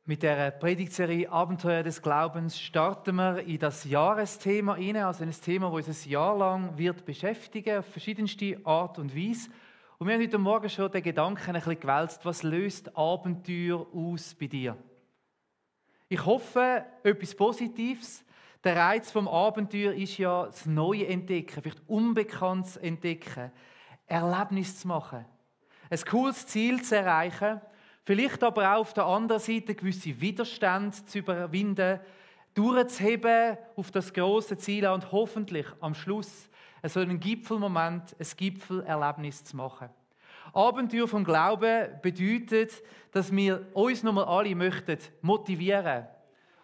Mit der Predigtserie Abenteuer des Glaubens starten wir in das Jahresthema hinein, also ein Thema, das uns ein Jahr lang wird beschäftigen, auf verschiedenste Art und Weise. Und wir haben heute Morgen schon den Gedanken ein bisschen gewälzt, was löst Abenteuer aus bei dir? Ich hoffe, etwas Positives. Der Reiz vom Abenteuer ist ja das Neue entdecken, vielleicht Unbekanntes entdecken, Erlebnis zu machen, ein cooles Ziel zu erreichen. Vielleicht aber auch auf der anderen Seite gewisse Widerstände zu überwinden, durchzuheben auf das grosse Ziel und hoffentlich am Schluss so einen Gipfelmoment, ein Gipfelerlebnis zu machen. Abenteuer vom Glauben bedeutet, dass wir uns nochmal alle möchten motivieren,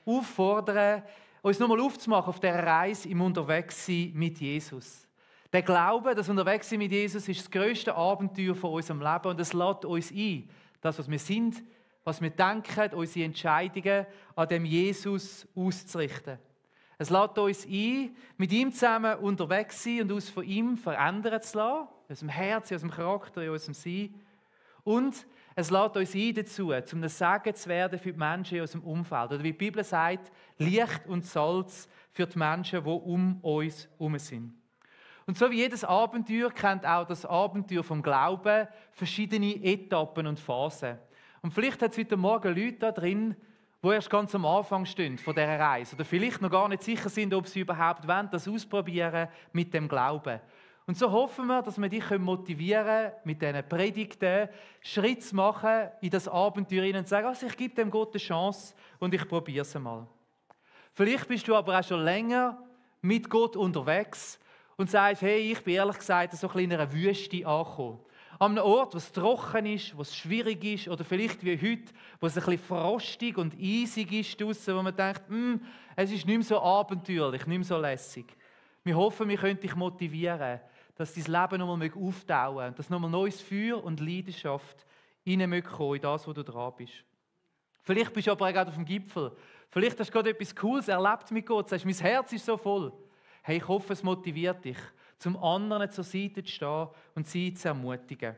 auffordern, uns nochmal aufzumachen auf dieser Reise im Unterwegssein mit Jesus. Der Glaube, das Unterwegssein mit Jesus, ist das grösste Abenteuer von unserem Leben und es lädt uns ein, das, was wir sind, was wir denken, unsere Entscheidungen an dem Jesus auszurichten. Es lädt uns ein, mit ihm zusammen unterwegs zu sein und uns von ihm verändern zu lassen, in unserem Herzen, in unserem Charakter, in unserem Sein. Und es lädt uns ein dazu, zum Segen zu werden für die Menschen in unserem Umfeld. Oder wie die Bibel sagt, Licht und Salz für die Menschen, die um uns herum sind. Und so wie jedes Abenteuer kennt auch das Abenteuer vom Glauben verschiedene Etappen und Phasen. Und vielleicht hat es heute Morgen Leute da drin, die erst ganz am Anfang stehen von dieser Reise oder vielleicht noch gar nicht sicher sind, ob sie überhaupt wollen, das ausprobieren mit dem Glauben. Und so hoffen wir, dass wir dich motivieren können, mit diesen Predigten Schritt zu machen in das Abenteuer und zu sagen, also ich gebe dem Gott eine Chance und ich probiere es mal. Vielleicht bist du aber auch schon länger mit Gott unterwegs und sagst, hey, ich bin ehrlich gesagt so ein bisschen in einer Wüste angekommen. An einem Ort, wo es trocken ist, wo es schwierig ist oder vielleicht wie heute, wo es ein bisschen frostig und eisig ist draussen, wo man denkt, es ist nicht mehr so abenteuerlich, nicht mehr so lässig. Wir hoffen, wir können dich motivieren, dass dein Leben nochmal auftauen und dass nochmal neues Feuer und Leidenschaft reinkommen in das, wo du dran bist. Vielleicht bist du aber auch gerade auf dem Gipfel. Vielleicht hast du gerade etwas Cooles erlebt mit Gott. Sagst, mein Herz ist so voll. Hey, ich hoffe, es motiviert dich, zum anderen zur Seite zu stehen und sie zu ermutigen.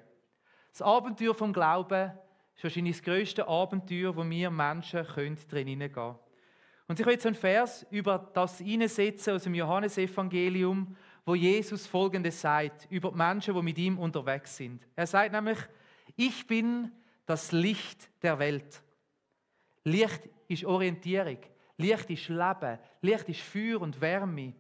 Das Abenteuer vom Glauben ist wahrscheinlich das grösste Abenteuer, wo wir Menschen drin hineingehen können. Und ich will jetzt einen Vers über das hineinsetzen aus dem Johannesevangelium, wo Jesus Folgendes sagt über die Menschen, die mit ihm unterwegs sind. Er sagt nämlich, ich bin das Licht der Welt. Licht ist Orientierung, Licht ist Leben, Licht ist Feuer und Wärme.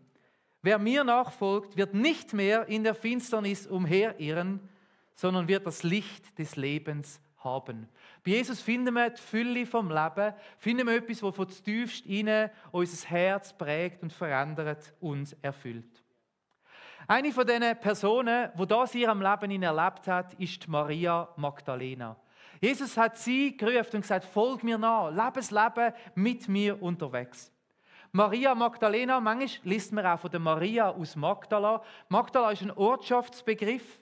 Wer mir nachfolgt, wird nicht mehr in der Finsternis umherirren, sondern wird das Licht des Lebens haben. Bei Jesus finden wir die Fülle vom Leben, finden wir etwas, das von tiefst innen unser Herz prägt und verändert, uns erfüllt. Eine von diesen Personen, die das in ihrem Leben erlebt hat, ist Maria Magdalena. Jesus hat sie gerufen und gesagt, folg mir nach, lebe das Leben mit mir unterwegs. Maria Magdalena, manchmal liest man auch von der Maria aus Magdala. Magdala ist ein Ortschaftsbegriff.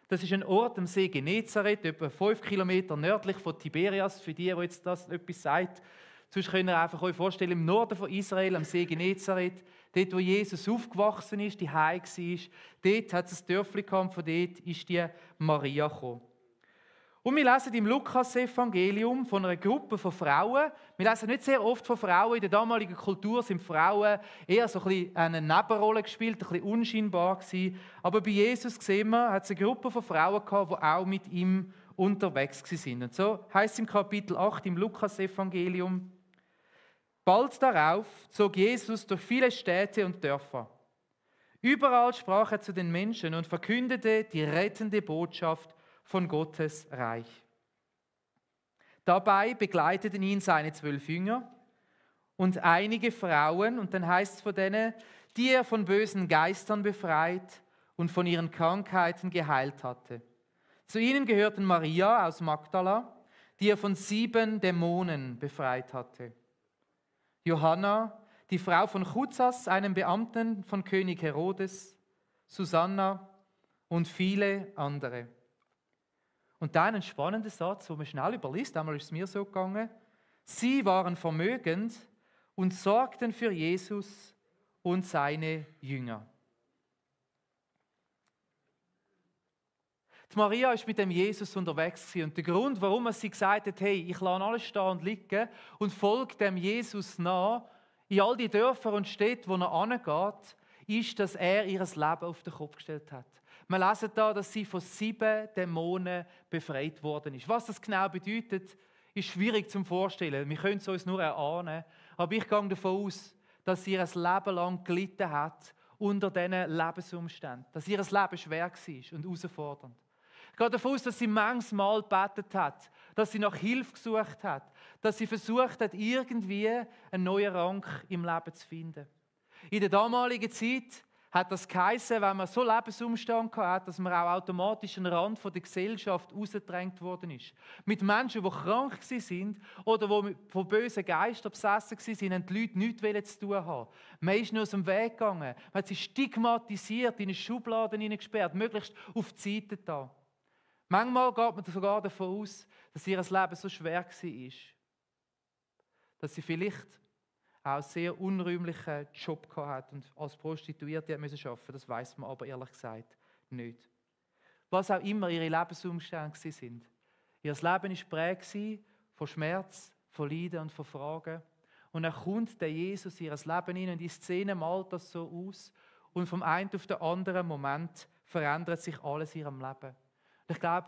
Das ist ein Ort am See Genezareth, etwa 5 Kilometer nördlich von Tiberias, für die jetzt das etwas sagt. Sonst könnt ihr einfach euch vorstellen, im Norden von Israel, am See Genezareth, dort, wo Jesus aufgewachsen ist, die Heim war, dort hat es ein Dörfli gehabt, von dort ist die Maria gekommen. Und wir lesen im Lukas-Evangelium von einer Gruppe von Frauen. Wir lesen nicht sehr oft von Frauen. In der damaligen Kultur sind Frauen eher so ein bisschen eine Nebenrolle gespielt, ein bisschen unscheinbar gewesen. Aber bei Jesus sehen wir, hat es eine Gruppe von Frauen gehabt, die auch mit ihm unterwegs waren. Und so heißt es im Kapitel 8 im Lukas-Evangelium, bald darauf zog Jesus durch viele Städte und Dörfer. Überall sprach er zu den Menschen und verkündete die rettende Botschaft von Gottes Reich. Dabei begleiteten ihn seine 12 Jünger und einige Frauen, und dann heißt es von denen, die er von bösen Geistern befreit und von ihren Krankheiten geheilt hatte. Zu ihnen gehörten Maria aus Magdala, die er von 7 Dämonen befreit hatte. Johanna, die Frau von Chuzas, einem Beamten von König Herodes, Susanna und viele andere. Und dann ein spannender Satz, den man schnell überliest, einmal ist es mir so gegangen. Sie waren vermögend und sorgten für Jesus und seine Jünger. Die Maria war mit dem Jesus unterwegs und der Grund, warum sie gesagt hat, hey, ich lasse alles stehen und liegen und folge dem Jesus nach, in all die Dörfer und Städte, wo er angeht, ist, dass er ihr Leben auf den Kopf gestellt hat. Wir lesen da, dass sie von 7 Dämonen befreit worden ist. Was das genau bedeutet, ist schwierig zu vorstellen. Wir können es uns nur erahnen. Aber ich gehe davon aus, dass sie ihr Leben lang gelitten hat unter diesen Lebensumständen. Dass ihr Leben schwer war und herausfordernd. Ich gehe davon aus, dass sie manchmal gebetet hat, dass sie nach Hilfe gesucht hat, dass sie versucht hat, irgendwie einen neuen Rang im Leben zu finden. In der damaligen Zeit hat das geheißen, wenn man so Lebensumstände hatte, dass man auch automatisch an den Rand der Gesellschaft rausgedrängt worden ist. Mit Menschen, die krank waren oder die von bösen Geistern besessen waren, haben die Leute nichts zu tun haben. Man ist nur aus dem Weg gegangen, man hat sie stigmatisiert, in eine Schublade hineingesperrt, möglichst auf die Seite da. Manchmal geht man sogar davon aus, dass ihr Leben so schwer war, dass sie vielleicht auch einen sehr unrühmlichen Job hatte und als Prostituierte arbeiten musste. Das weiss man aber ehrlich gesagt nicht. Was auch immer ihre Lebensumstände sind. Ihr Leben war geprägt von Schmerz, von Leiden und von Fragen. Und dann kommt der Jesus in ihr Leben hinein und die Szene malt das so aus. Und vom einen auf den anderen Moment verändert sich alles in ihrem Leben. Und ich glaube,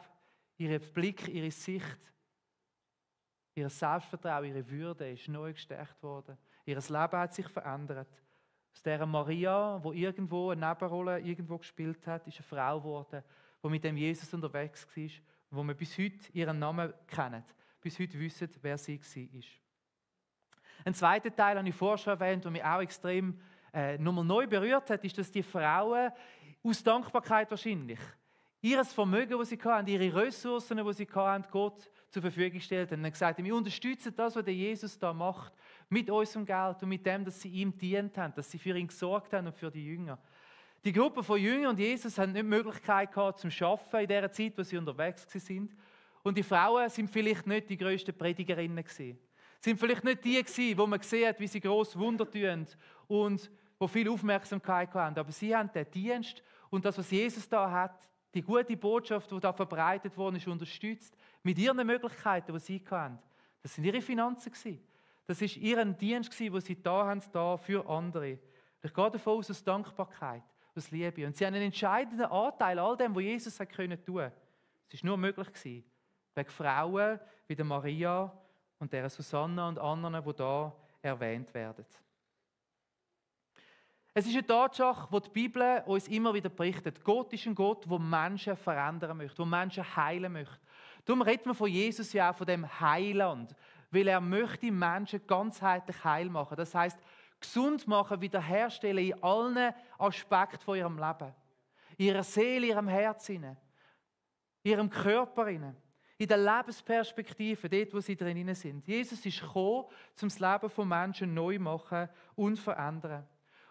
ihr Blick, ihre Sicht, ihr Selbstvertrauen, ihre Würde ist neu gestärkt worden. Ihr Leben hat sich verändert. Aus dieser Maria, die irgendwo eine Nebenrolle gespielt hat, ist eine Frau geworden, die mit dem Jesus unterwegs war, wo wir bis heute ihren Namen kennen, bis heute wissen, wer sie war. Ein zweiter Teil habe ich vorher schon erwähnt, der mich auch extrem nochmal neu berührt hat, ist, dass die Frauen aus Dankbarkeit wahrscheinlich ihr Vermögen, das sie hatten, ihre Ressourcen, die sie hatten, Gott zur Verfügung gestellt haben. Und gesagt haben, wir unterstützen das, was der Jesus da macht, mit unserem Geld und mit dem, dass sie ihm dient haben, dass sie für ihn gesorgt haben und für die Jünger. Die Gruppe von Jüngern und Jesus haben nicht die Möglichkeit gehabt, zum Arbeiten in der Zeit, wo sie unterwegs waren. Und die Frauen sind vielleicht nicht die grössten Predigerinnen gewesen. Sind vielleicht nicht die gewesen, wo man gesehen hat, wie sie gross Wunder tun und wo viel Aufmerksamkeit haben. Aber sie haben den Dienst und das, was Jesus da hat, die gute Botschaft, die da verbreitet worden ist, unterstützt mit ihren Möglichkeiten, die sie hatten. Das sind ihre Finanzen gewesen. Das war ihr Dienst gewesen, den sie da haben, da für andere. Ich gehe davon aus Dankbarkeit, aus Liebe. Und sie haben einen entscheidenden Anteil an all dem, was Jesus tun konnte. Es war nur möglich gewesen, wegen Frauen wie der Maria und der Susanna und anderen, die da erwähnt werden. Es ist eine Tatsache, die die Bibel uns immer wieder berichtet. Gott ist ein Gott, der Menschen verändern möchte, der Menschen heilen möchte. Darum redet man von Jesus ja auch von dem Heiland, weil er möchte Menschen ganzheitlich heil machen. Das heisst, gesund machen, wiederherstellen in allen Aspekten von ihrem Leben. In ihrer Seele, in ihrem Herz, in ihrem Körper, in der Lebensperspektive, dort, wo sie drin sind. Jesus ist gekommen, um das Leben von Menschen neu zu machen und verändern.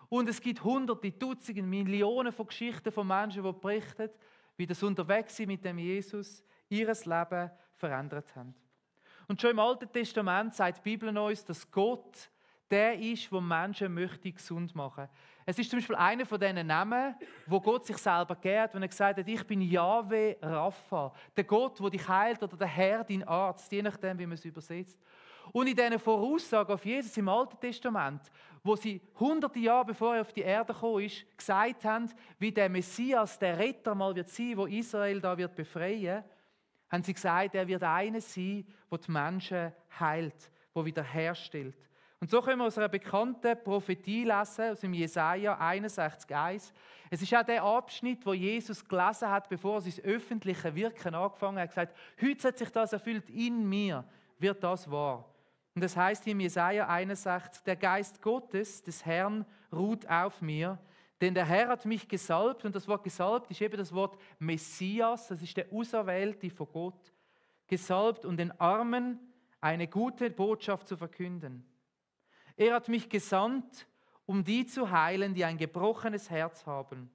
Und es gibt Hunderte, Dutzende, Millionen von Geschichten von Menschen, die berichten, wie das Unterwegssein mit dem Jesus ihr Leben verändert haben. Und schon im Alten Testament sagt die Bibel uns, dass Gott der ist, der Menschen möchte gesund machen. Es ist zum Beispiel einer von diesen Namen, wo Gott sich selber gibt, wenn er gesagt hat, ich bin Jahwe Rapha, der Gott, der dich heilt, oder der Herr, dein Arzt, je nachdem, wie man es übersetzt. Und in diesen Voraussagen auf Jesus im Alten Testament, wo sie hunderte Jahre bevor er auf die Erde gekommen ist, gesagt haben, wie der Messias, der Retter mal wird sein, wo Israel da wird befreien, haben sie gesagt, er wird einer sein, der die Menschen heilt, der wiederherstellt. Und so können wir aus einer bekannten Prophetie lesen, aus dem Jesaja 61,1. Es ist auch der Abschnitt, wo Jesus gelesen hat, bevor er sein öffentliches Wirken angefangen hat. Er hat gesagt, heute hat sich das erfüllt, in mir wird das wahr. Und das heißt im Jesaja 61, der Geist Gottes, des Herrn, ruht auf mir, denn der Herr hat mich gesalbt, und das Wort gesalbt ist eben das Wort Messias, das ist der Auserwählte von Gott, gesalbt, um den Armen eine gute Botschaft zu verkünden. Er hat mich gesandt, um die zu heilen, die ein gebrochenes Herz haben,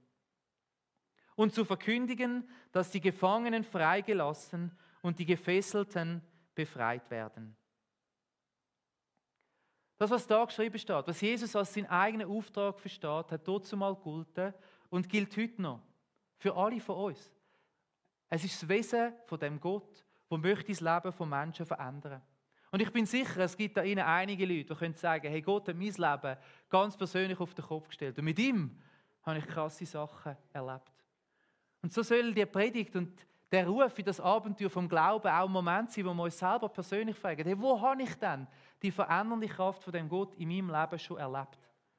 und zu verkündigen, dass die Gefangenen freigelassen und die Gefesselten befreit werden. Das, was da geschrieben steht, was Jesus als seinen eigenen Auftrag versteht, hat dazumal gegolten und gilt heute noch für alle von uns. Es ist das Wesen von dem Gott, der möchte das Leben von Menschen verändern. Und ich bin sicher, es gibt da Ihnen einige Leute, die können sagen, hey, Gott hat mein Leben ganz persönlich auf den Kopf gestellt. Und mit ihm habe ich krasse Sachen erlebt. Und so soll die Predigt und der Ruf in das Abenteuer vom Glauben auch ein Moment sein, wo wir uns selber persönlich fragen, hey, wo habe ich denn die verändernde Kraft von dem Gott in meinem Leben schon erlebt?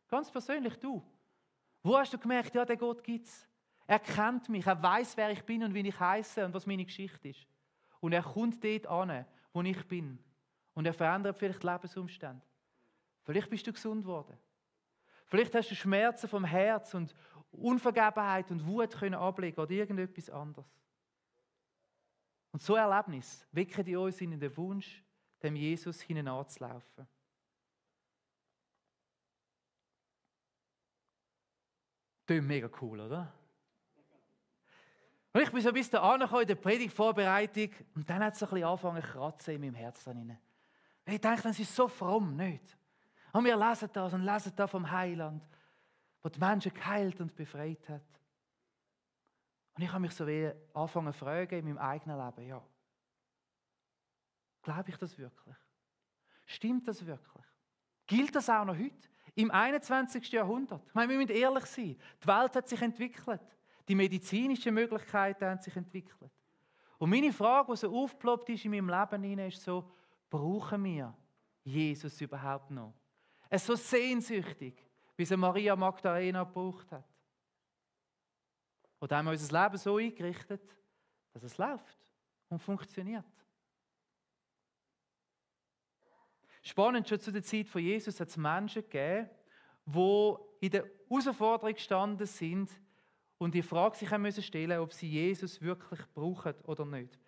Ganz persönlich du. Wo hast du gemerkt, ja, der Gott gibt es? Er kennt mich, er weiß, wer ich bin und wie ich heiße und was meine Geschichte ist. Und er kommt dort an, wo ich bin. Und er verändert vielleicht die Lebensumstände. Vielleicht bist du gesund worden. Vielleicht hast du Schmerzen vom Herz und Unvergebenheit und Wut können ablegen oder irgendetwas anderes. Und so Erlebnis wecken in uns in den Wunsch, dem Jesus hineinzulaufen. Klingt mega cool, oder? Und ich bin so bis da angekommen in der Predigtvorbereitung und dann hat es so ein bisschen angefangen zu kratzen in meinem Herzen. Ich denke, das ist so fromm, nicht? Und wir lesen das und lesen das vom Heiland, der die Menschen geheilt und befreit hat. Und ich habe mich so wie angefangen zu fragen in meinem eigenen Leben, ja, glaube ich das wirklich? Stimmt das wirklich? Gilt das auch noch heute? Im 21. Jahrhundert? Ich meine, wir müssen ehrlich sein. Die Welt hat sich entwickelt. Die medizinischen Möglichkeiten haben sich entwickelt. Und meine Frage, die so aufgeploppt ist in meinem Leben, ist so, brauchen wir Jesus überhaupt noch? Es ist so sehnsüchtig, wie sie Maria Magdalena gebraucht hat. Oder haben wir unser Leben so eingerichtet, dass es läuft und funktioniert? Spannend, schon zu der Zeit von Jesus hat es Menschen gegeben, die in der Herausforderung gestanden sind und die Frage sich haben stellen, ob sie Jesus wirklich brauchen oder nicht.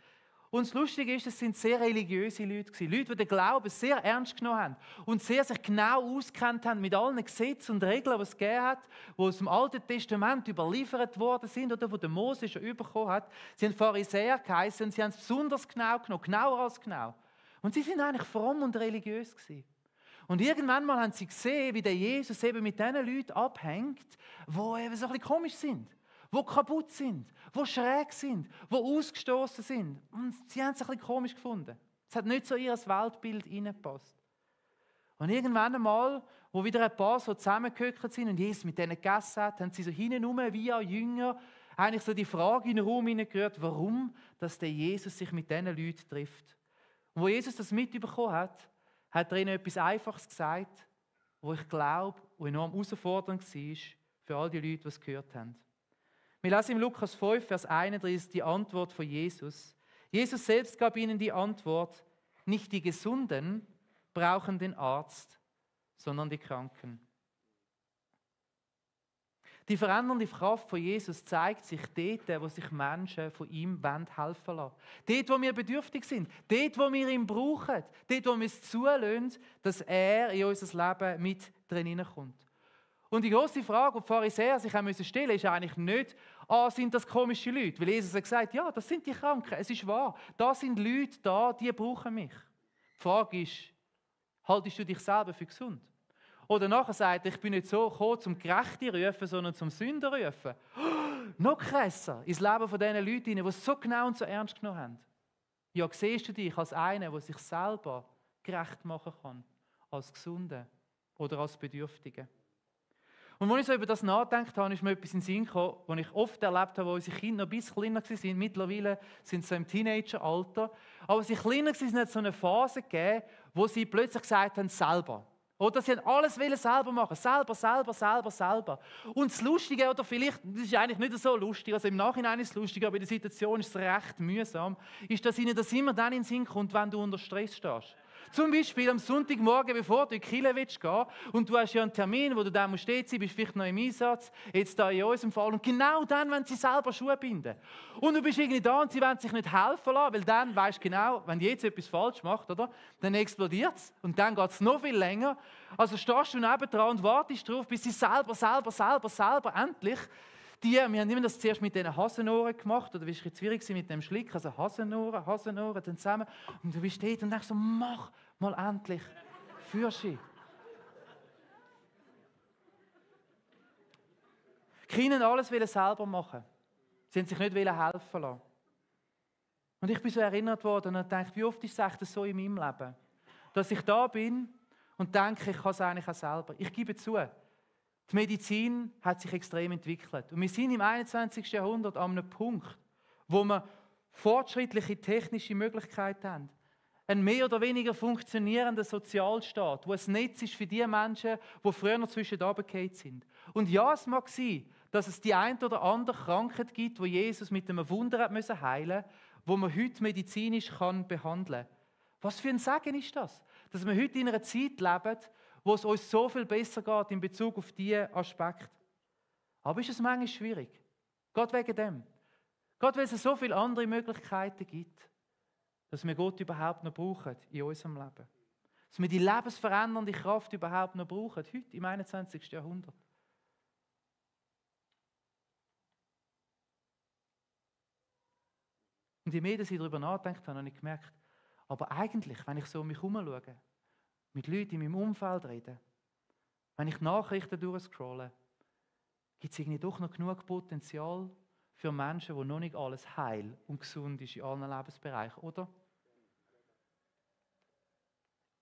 Und das Lustige ist, es sind sehr religiöse Leute gewesen. Leute, die den Glauben sehr ernst genommen haben und sehr sich genau auskennt haben mit allen Gesetzen und Regeln, die es gegeben hat, die aus dem Alten Testament überliefert worden sind oder die der Mose schon bekommen hat. Sie haben Pharisäer geheißen und sie haben es besonders genau genommen, genauer als genau. Und sie sind eigentlich fromm und religiös gewesen. Und irgendwann mal haben sie gesehen, wie der Jesus eben mit diesen Leuten abhängt, die eben so ein bisschen komisch sind, die kaputt sind, die schräg sind, die ausgestoßen sind. Und sie haben es ein bisschen komisch gefunden. Es hat nicht so in ihr Weltbild hineingepasst. Und irgendwann einmal, wo wieder ein paar so zusammengehockt sind und Jesus mit denen gegessen hat, haben sie so hintenrum via Jünger eigentlich so die Frage in den Raum hineingehört, warum dass der Jesus sich mit diesen Leuten trifft. Und wo Jesus das mitbekommen hat, hat er ihnen etwas Einfaches gesagt, wo ich glaube, wo enorm herausfordernd war für all die Leute, die es gehört haben. Wir lesen im Lukas 5, Vers 31 die Antwort von Jesus. Jesus selbst gab ihnen die Antwort, nicht die Gesunden brauchen den Arzt, sondern die Kranken. Die verändernde Kraft von Jesus zeigt sich dort, wo sich Menschen von ihm helfen lassen. Dort, wo wir bedürftig sind. Dort, wo wir ihn brauchen. Dort, wo wir es zulassen, dass er in unser Leben mit drin hineinkommt. Und die grosse Frage, die die Pharisäer sich haben stellen müssen, ist eigentlich nicht, sind das komische Leute? Weil Jesus hat gesagt, ja, das sind die Kranken, es ist wahr. Da sind Leute da, die brauchen mich. Die Frage ist, haltest du dich selber für gesund? Oder nachher sagt er, ich bin nicht so gekommen, zum Gerechte rufen, sondern zum Sünder rufen. Noch krasser ins Leben von diesen Leuten, die es so genau und so ernst genommen haben. Ja, siehst du dich als einer, der sich selber gerecht machen kann, als Gesunde oder als Bedürftige? Und als ich so über das nachgedacht habe, ist mir etwas in den Sinn gekommen, was ich oft erlebt habe, wo unsere Kinder noch ein bisschen kleiner waren. Mittlerweile sind sie so im Teenageralter. Aber als sie kleiner waren, hat es so eine Phase gegeben, wo sie plötzlich gesagt haben, selber. Oder sie haben alles selber machen. Selber. Und das Lustige, oder vielleicht, das ist eigentlich nicht so lustig, also im Nachhinein ist es lustig, aber in der Situation ist es recht mühsam, ist, dass ihnen das immer dann in den Sinn kommt, wenn du unter Stress stehst. Zum Beispiel am Sonntagmorgen, bevor du in die Kirche gehen willst, und du hast ja einen Termin, wo du dann stehen musst, bist vielleicht noch im Einsatz, jetzt da in unserem Fall, und genau dann, wenn sie selber Schuhe binden. Und du bist irgendwie da und sie wollen sich nicht helfen lassen, weil dann weisst du genau, wenn die jetzt etwas falsch macht, oder, dann explodiert es und dann geht es noch viel länger. Also stehst du nebendran und wartest darauf, bis sie selber endlich wir haben immer das zuerst mit diesen Hasenohren gemacht, oder wie es schwierig mit dem Schlick, also Hasenohren, dann zusammen. Und du bist dort und denkst so, mach mal endlich, Fürschi. Die Kinder alles selber machen. Sie haben sich nicht helfen lassen. Und ich bin so erinnert worden und dachte, wie oft ist es echt so in meinem Leben, dass ich da bin und denke, ich kann es eigentlich auch selber. Ich gebe zu, die Medizin hat sich extrem entwickelt. Und wir sind im 21. Jahrhundert an einem Punkt, wo wir fortschrittliche technische Möglichkeiten haben. Ein mehr oder weniger funktionierender Sozialstaat, wo ein Netz ist für die Menschen, die früher noch zwischen runtergefallen sind. Und ja, es mag sein, dass es die ein oder andere Krankheit gibt, die Jesus mit einem Wunder hat müssen heilen, wo man heute medizinisch behandeln kann. Was für ein Segen ist das? Dass wir heute in einer Zeit leben, wo es uns so viel besser geht in Bezug auf diese Aspekte. Aber ist es manchmal schwierig? Gerade wegen dem. Gerade weil es so viele andere Möglichkeiten gibt, dass wir Gott überhaupt noch brauchen in unserem Leben. Dass wir die lebensverändernde Kraft überhaupt noch brauchen, heute im 21. Jahrhundert. Und je mehr ich darüber nachgedacht habe, habe ich gemerkt, aber eigentlich, wenn ich so um mich herum schaue, mit Leuten in meinem Umfeld rede, wenn ich Nachrichten durchscrolle, gibt es irgendwie doch noch genug Potenzial für Menschen, wo noch nicht alles heil und gesund ist in allen Lebensbereichen, oder?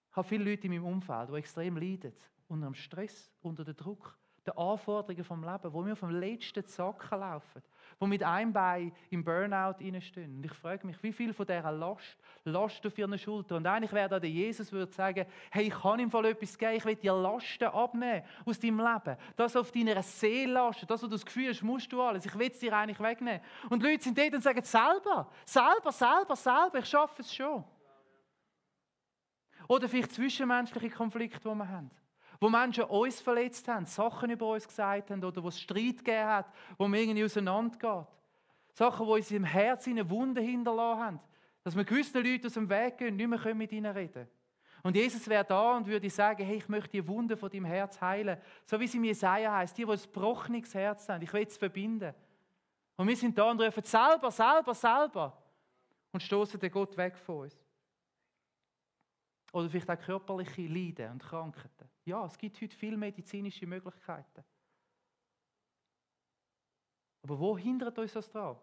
Ich habe viele Leute in meinem Umfeld, die extrem leiden, unter dem Stress, unter dem Druck, den Anforderungen vom Leben, wo wir vom letzten Zacken laufen, wo mit einem Bein im Burnout reinstehen. Und ich frage mich, wie viel von dieser Last auf ihren Schultern. Und eigentlich wäre da der Jesus, würde sagen, hey, ich kann ihm voll etwas geben, ich will dir Lasten abnehmen aus deinem Leben. Das auf deiner Seele lasten, das, was du das Gefühl hast, musst du alles. Ich will es dir eigentlich wegnehmen. Und die Leute sind dort und sagen, selber, ich schaffe es schon. Oder vielleicht zwischenmenschliche Konflikte, die wir haben. Wo Menschen uns verletzt haben, Sachen über uns gesagt haben oder wo es Streit gegeben hat, wo man irgendwie auseinandergeht. Sachen, die uns im Herzen eine Wunde hinterlassen haben. Dass wir gewissen Leuten aus dem Weg gehen und nicht mehr mit ihnen reden können. Und Jesus wäre da und würde sagen, hey, ich möchte die Wunde von deinem Herz heilen. So wie es in Jesaja heißt, die ein gebrochenes Herz haben. Ich will es verbinden. Und wir sind da und rufen selber. Und stoßen den Gott weg von uns. Oder vielleicht auch körperliche Leiden und Krankheiten. Ja, es gibt heute viele medizinische Möglichkeiten. Aber wo hindert uns das daran?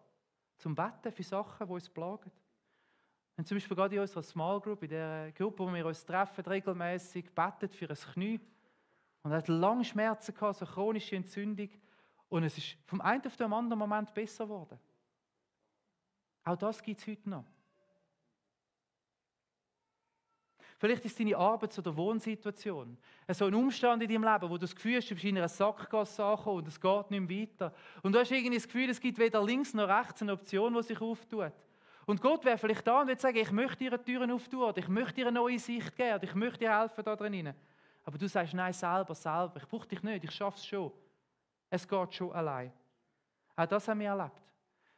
Zum Betten für Sachen, die uns plagen. Wenn zum Beispiel gerade in unserer Small Group, in der Gruppe, wo wir uns treffen, regelmäßig betet für ein Knie. Und er hat lange Schmerzen gehabt, so chronische Entzündung. Und es ist vom einen auf den anderen Moment besser geworden. Auch das gibt es heute noch. Vielleicht ist deine Arbeits- oder Wohnsituation so ein Umstand in deinem Leben, wo du das Gefühl hast, du bist in einer Sackgasse angekommen und es geht nicht mehr weiter. Und du hast irgendwie das Gefühl, es gibt weder links noch rechts eine Option, die sich auftut. Und Gott wäre vielleicht da und würde sagen, ich möchte dir Türen auftun, oder ich möchte dir eine neue Sicht geben, oder ich möchte dir helfen da drin. Aber du sagst, nein, selber, ich brauche dich nicht, ich schaffe es schon. Es geht schon allein. Auch das haben wir erlebt.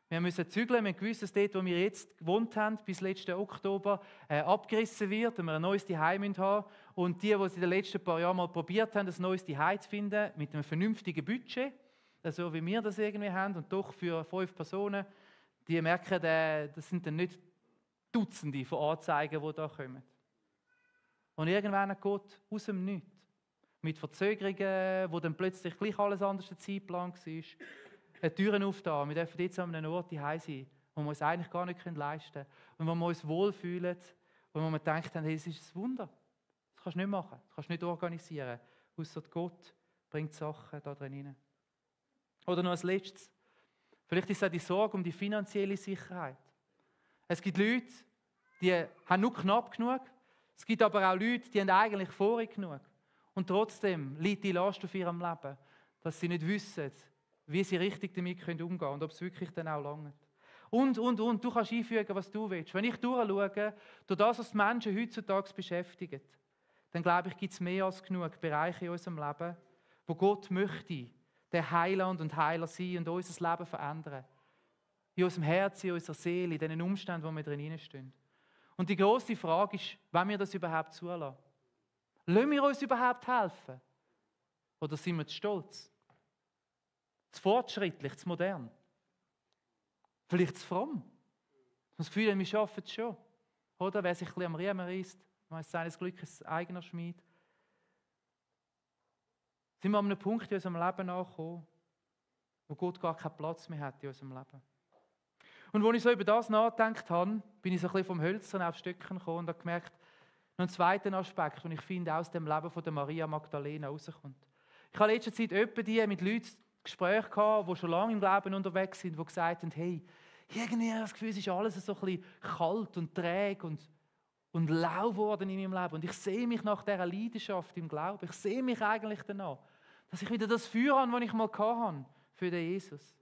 Wir müssen zügeln, wir haben gewusst, dass dort, wo wir jetzt gewohnt haben, bis letzten Oktober abgerissen wird und wir ein neues Zuhause haben. Und die es in den letzten paar Jahren mal probiert haben, ein neues Zuhause zu finden, mit einem vernünftigen Budget, so wie wir das irgendwie haben, und doch für 5 Personen, die merken, das sind dann nicht Dutzende von Anzeigen, die da kommen. Und irgendwann hat Gott aus dem Nichts, mit Verzögerungen, wo dann plötzlich gleich alles anders der Zeitplan war, Türen aufgetan. Wir dürfen jetzt an einem Ort sein, wo wir uns eigentlich gar nicht leisten können. Und wo wir uns wohlfühlen und wo wir gedacht haben, hey, es ist ein Wunder. Das kannst du nicht machen, das kannst du nicht organisieren. Ausser Gott bringt Sachen da drin rein. Oder noch als Letztes. Vielleicht ist es auch die Sorge um die finanzielle Sicherheit. Es gibt Leute, die haben nur knapp genug. Es gibt aber auch Leute, die haben eigentlich vorig genug. Und trotzdem liegt die Last auf ihrem Leben, dass sie nicht wissen, wie sie richtig damit umgehen können und ob es wirklich dann auch langt. Und. Du kannst einfügen, was du willst. Wenn ich durchschaue, durch das, was die Menschen heutzutage beschäftigen, dann glaube ich, gibt es mehr als genug Bereiche in unserem Leben, wo Gott möchte, der Heiland und Heiler sein und unser Leben verändern. In unserem Herzen, in unserer Seele, in den Umständen, wo wir drin stehen. Und die grosse Frage ist, wollen wir das überhaupt zulassen? Lassen wir uns überhaupt helfen? Oder sind wir zu stolz? Zu fortschrittlich, zu modern. Vielleicht zu fromm. Das Gefühl haben, wir schaffen es schon. Oder wer sich ein bisschen am Riemen reisst, man ist seines Glückes eigener Schmied. Sind wir an einem Punkt in unserem Leben angekommen, wo Gott gar keinen Platz mehr hat in unserem Leben. Und als ich so über das nachgedacht habe, bin ich so ein bisschen vom Hölzern aufs Stöckchen gekommen und habe gemerkt, noch einen zweiten Aspekt, den ich finde, aus dem Leben von der Maria Magdalena rauskommt. Ich habe in letzter Zeit öppe mit Leuten Gespräche gehabt, die schon lange im Glauben unterwegs sind, die gesagt haben, hey, irgendwie habe ich das Gefühl, es ist alles so ein bisschen kalt und träge und lau geworden in meinem Leben. Und ich sehe mich nach dieser Leidenschaft im Glauben. Ich sehe mich eigentlich danach, dass ich wieder das Feuer habe, das ich mal hatte für den Jesus.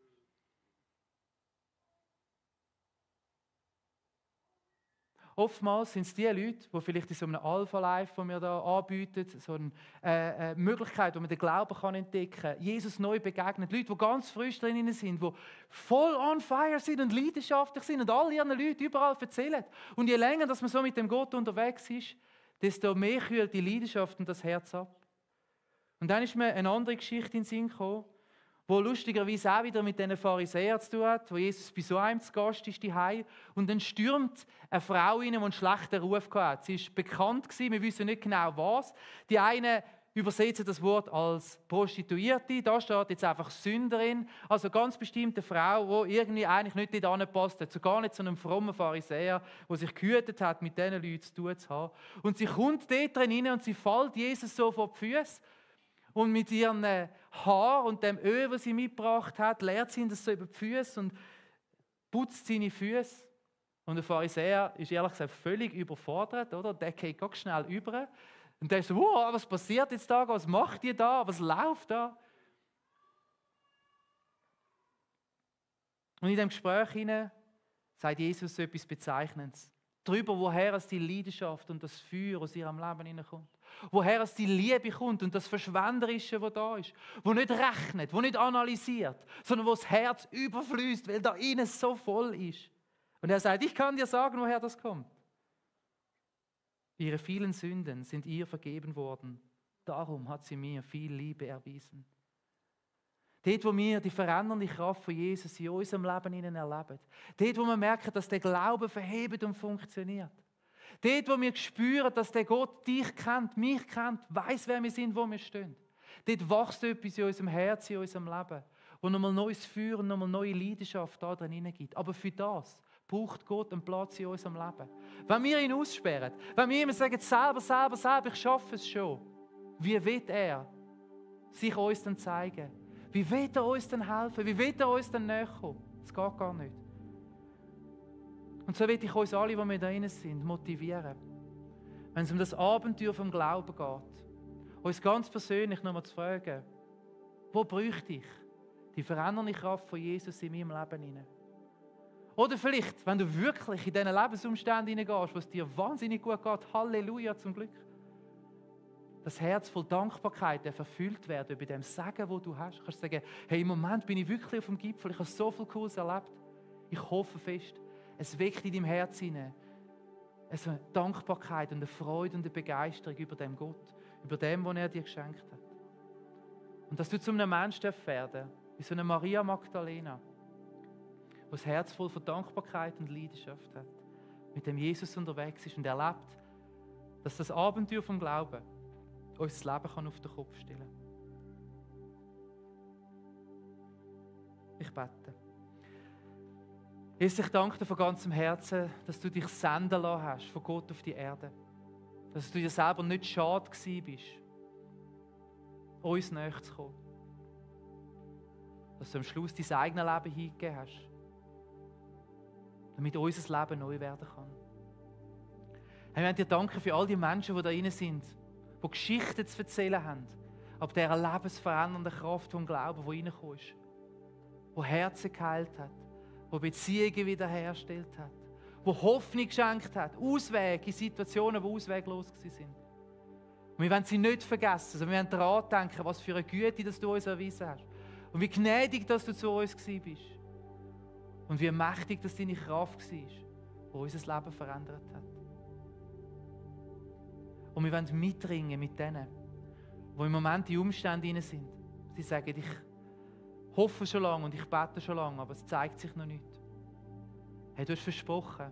Oftmals sind es die Leute, die vielleicht in so einem Alpha-Life, das wir da anbieten, so eine Möglichkeit, wo man den Glauben kann entdecken kann, Jesus neu begegnet. Leute, die ganz frisch drin sind, die voll on fire sind und leidenschaftlich sind und all ihren Leuten überall erzählen. Und je länger, dass man so mit dem Gott unterwegs ist, desto mehr kühlt die Leidenschaft und das Herz ab. Und dann ist mir eine andere Geschichte in den Sinn gekommen, wo lustigerweise auch wieder mit diesen Pharisäern zu tun hat, wo Jesus bei so einem zu Gast ist daheim und dann stürmt eine Frau rein, die einen schlechten Ruf hatte. Sie war bekannt gewesen, wir wissen nicht genau was. Die einen übersetzen das Wort als Prostituierte, da steht jetzt einfach Sünderin, also ganz bestimmte Frau, die irgendwie eigentlich nicht dort anpasst hat, sogar nicht zu einem frommen Pharisäer, der sich gehütet hat, mit diesen Leuten zu tun zu haben. Und sie kommt dort rein und sie fällt Jesus so vor die Füße. Und mit ihren Haaren und dem Öl, das sie mitgebracht hat, leert sie ihn das so über die Füße und putzt seine Füße. Und der Pharisäer ist ehrlich gesagt völlig überfordert, oder? Der geht ganz schnell über. Und der ist so, wow, was passiert jetzt da? Was macht ihr da? Was läuft da? Und in dem Gespräch hinein sagt Jesus so etwas Bezeichnendes. Darüber, woher es die Leidenschaft und das Feuer aus ihrem Leben hineinkommt. Woher es die Liebe kommt und das Verschwenderische, das da ist. Wo nicht rechnet, wo nicht analysiert, sondern wo das Herz überfließt, weil da innen so voll ist. Und er sagt, ich kann dir sagen, woher das kommt. Ihre vielen Sünden sind ihr vergeben worden. Darum hat sie mir viel Liebe erwiesen. Dort, wo wir die verändernde Kraft von Jesus in unserem Leben erleben. Dort, wo wir merken, dass der Glaube verhebt und funktioniert. Dort, wo wir spüren, dass der Gott dich kennt, mich kennt, weiss, wer wir sind, wo wir stehen. Dort wächst etwas in unserem Herzen, in unserem Leben, wo nochmal neues Feuer und nochmal neue Leidenschaft da drin gibt. Aber für das braucht Gott einen Platz in unserem Leben. Wenn wir ihn aussperren, wenn wir immer sagen, selber, ich schaffe es schon, wie wird er sich uns dann zeigen? Wie will er uns denn helfen? Wie will er uns denn näher kommen? Das geht gar nicht. Und so will ich uns alle, die wir da drin sind, motivieren. Wenn es um das Abenteuer vom Glauben geht, uns ganz persönlich nochmal zu fragen, wo bräuchte ich die verändernde Kraft von Jesus in meinem Leben hinein? Oder vielleicht, wenn du wirklich in diesen Lebensumständen hineingehst, wo es dir wahnsinnig gut geht, Halleluja zum Glück, das Herz voll Dankbarkeit erfüllt werden über dem Segen, wo du hast. Du kannst sagen, hey, im Moment bin ich wirklich auf dem Gipfel, ich habe so viel Cooles erlebt. Ich hoffe fest, es weckt in deinem Herz hinein eine Dankbarkeit und eine Freude und eine Begeisterung über dem Gott, über dem, was er dir geschenkt hat. Und dass du zu einem Menschen werden darfst, wie so eine Maria Magdalena, die das Herz voll von Dankbarkeit und Leidenschaft hat, mit dem Jesus unterwegs ist und erlebt, dass das Abenteuer vom Glauben uns das Leben auf den Kopf stellen kann. Ich bete. Jesus, ich danke dir von ganzem Herzen, dass du dich senden lassen hast von Gott auf die Erde. Dass du dir selber nicht schade gewesen bist, uns näher zu kommen. Dass du am Schluss dein eigenes Leben hingegeben hast, damit unser Leben neu werden kann. Wir wollen dir danken für all die Menschen, die da drin sind, die Geschichten zu erzählen haben, ab dieser lebensverändernden Kraft vom Glauben, die reingekommen ist, die Herzen geheilt hat, die Beziehungen wiederhergestellt hat, die Hoffnung geschenkt hat, Auswege in Situationen, die ausweglos waren. Und wir wollen sie nicht vergessen, sondern wir wollen daran denken, was für eine Güte, dass du uns erwiesen hast. Und wie gnädig, dass du zu uns gewesen bist. Und wie mächtig, dass deine Kraft war, die unser Leben verändert hat. Und wir wollen mitringen mit denen, die im Moment in Umstände hinein sind. Sie sagen, ich hoffe schon lange und ich bete schon lange, aber es zeigt sich noch nicht. Hey, du hast versprochen,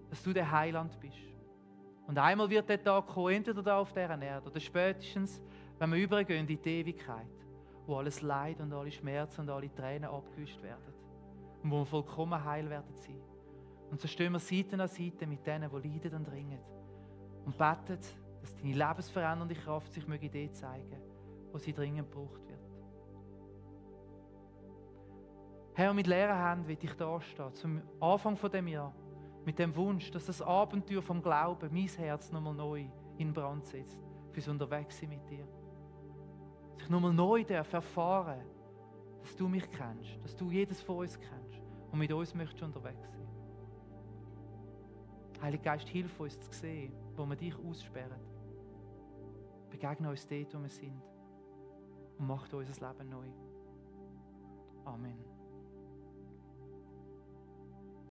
dass du der Heiland bist. Und einmal wird der Tag kommen, entweder da auf dieser Erde oder spätestens, wenn wir übergehen in die Ewigkeit, wo alles Leid und alle Schmerzen und alle Tränen abgewischt werden. und wo wir vollkommen heil werden sein. Und so stehen wir Seite an Seite mit denen, die leiden und ringen und beten, dass deine lebensverändernde Kraft sich möge dort zeigen, wo sie dringend gebraucht wird. Herr, mit leeren Händen will ich da stehen, zum Anfang von dem Jahr, mit dem Wunsch, dass das Abenteuer vom Glauben mein Herz nochmal neu in Brand setzt, fürs Unterwegssein mit dir. Dass ich nochmal neu erfahren darf, dass du mich kennst, dass du jedes von uns kennst und mit uns möchtest unterwegs sein. Heiliger Geist, hilf uns zu sehen, wo wir dich aussperren. Begegne uns dort, wo wir sind und mach unser Leben neu. Amen.